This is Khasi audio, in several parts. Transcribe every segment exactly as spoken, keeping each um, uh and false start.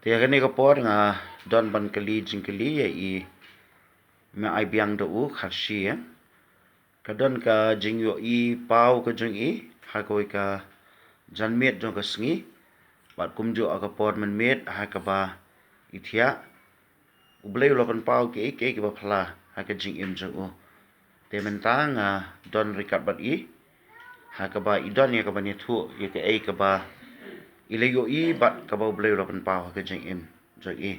Te ha kane ka por nga don ban kylli jingkylli ïa i, me ai biang da u kharshi ïa. Ka don ka jingïohi paw ka jong i ha kawei ka janmiet jong ka sngi, bad kumjuh ha ka por mynmiet ha kaba i thiah. U Blei u la pynpaw kiei kiei kiba phylla ha ka jingim jong u. Te mynta nga don ryngkat bad i ha kaba i don ïa kaban ïathuh ïa kaei kaba i la ïohi bad kaba U Blei u la pynpaw ha ka jingim jong i.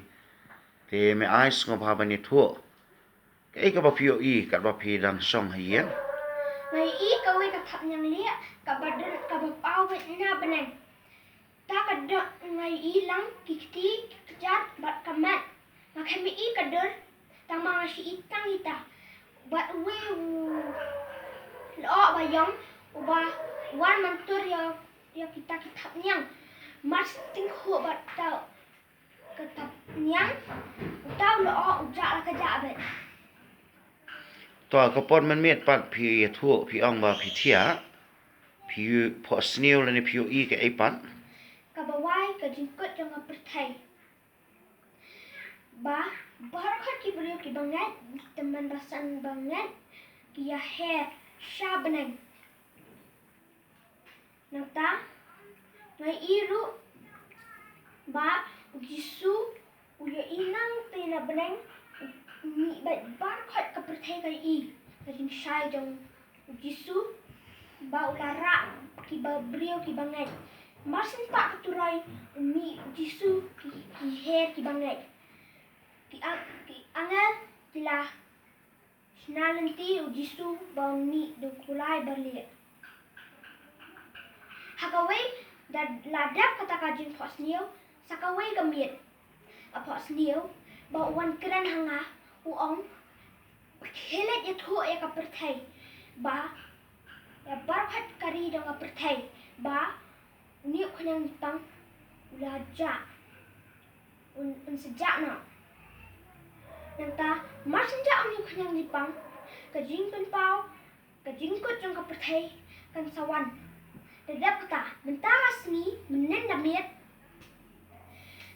Te me ai sngewbha ban ïathuh kaei kaba phi ïohi katba phi dang shong ha ïing. Nga ïohi kawei ka thapniang lieh kaba dur kaba paw beit na bneng. Ta ka dur nga ïohi lang ki kti, ki kjat bad ka met. Nga khlem ïohi ka dur, tang ma nga shu ïohi tang ita. Bad uwei u lyoh ba ïong uba wan myntur ïa, ïa kita ki thapniang. Mar shu tyngkhuh bad uta ka thapniang, uta u lyoh u jah la ka jah beit. To ha ka por mynmiet pat phi ïathuh phi ong ba phi thiah, phi phohsniew lane phi ïohi kaei pat? Kaba wai ka jingkut jong ka pyrthei. Ba baroh ki briew kiba ngeit, ki tymmen basan ba ngeit, ki ïaher sha bneng. Nangta nga ïohi ruh ba U Jisu u ïohi nangta na bneng, u mih bad baroh ka pyrthei ka ïohi ka jingshai jong U Jisu, ba u la rah kiba briew kiba ngeit. Mar shen pat ka turoi u mih U Jisu ki, ki her kiba ngeit. Ki, a-, ki angel ki la shna lynti U Jisu ba un mih da u kulai balieh. Ha kawei da la dep kata ka jingphohsniew, sa kawei ka miet. A phohsniew ba u wan kren ha nga, u ong, khie leit ïathuh ïa ka pyrthei ba, ïa baroh ka ri jong ka pyrthei ba une u khñiang jingpang u la jah. Un, un sa jah noh. Nangta mar shen jah une u khñiang jingpang, ka jingpynpaw, ka jingkut jong ka pyrthei kan sa wan. Da dep kata, mynta ka sngi, mynnin da miet,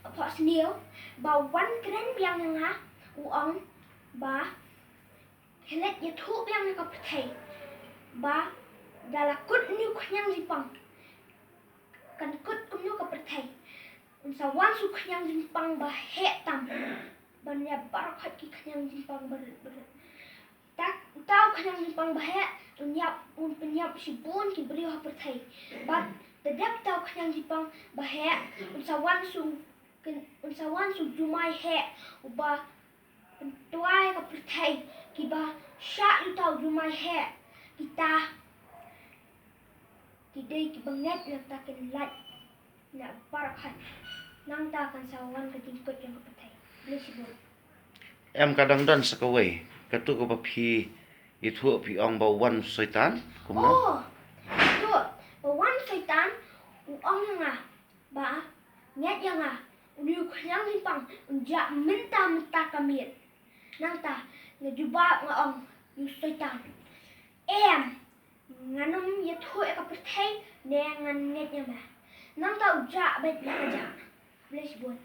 a phohsniew ba u wan kren biang ïa nga, u ong ba khie leit ïathuh biang ïa ka pyrthei ba da la kut une u khñiang jingpang, kan kut kumno ka pyrthei. Un sa wan shu khñiang jingpang ba heh tam ban ïap baroh ki khñiang jingpang ba rit ba rit. Ta, ta u khñiang jingpang ba heh un ïap, un pynïap shibun ki briew ha pyrthei. Bad da dep ta u khñiang jingpang ba heh, un sa wan shu, un sa wan shu jumai heh uba pyntwai ka pyrthei. Kiba shah ïa uta u jumai heh, kita ki dei kiba ngeit, nangta kin lait na baroh. Nangta kan sa wan ka jingkut jong ka pyrthei. Blei shibun. Em, ka dang don sa kawei katu kaba phi ïathuh phi ong ba wan Soitan, kumno? Oh, tu ba wan Soitan u ong ïa nga ba ngeit ïa nga, une u khñiang jingpang un jah mynta mynta ka miet. Nangta nga jubab nga ong, ïa u Soitan, em, ngan ym ïathuh ïa ka pyrthei ne ngan ngeit ïa me. Nangta u jah beit la ka jah. Blei shibun.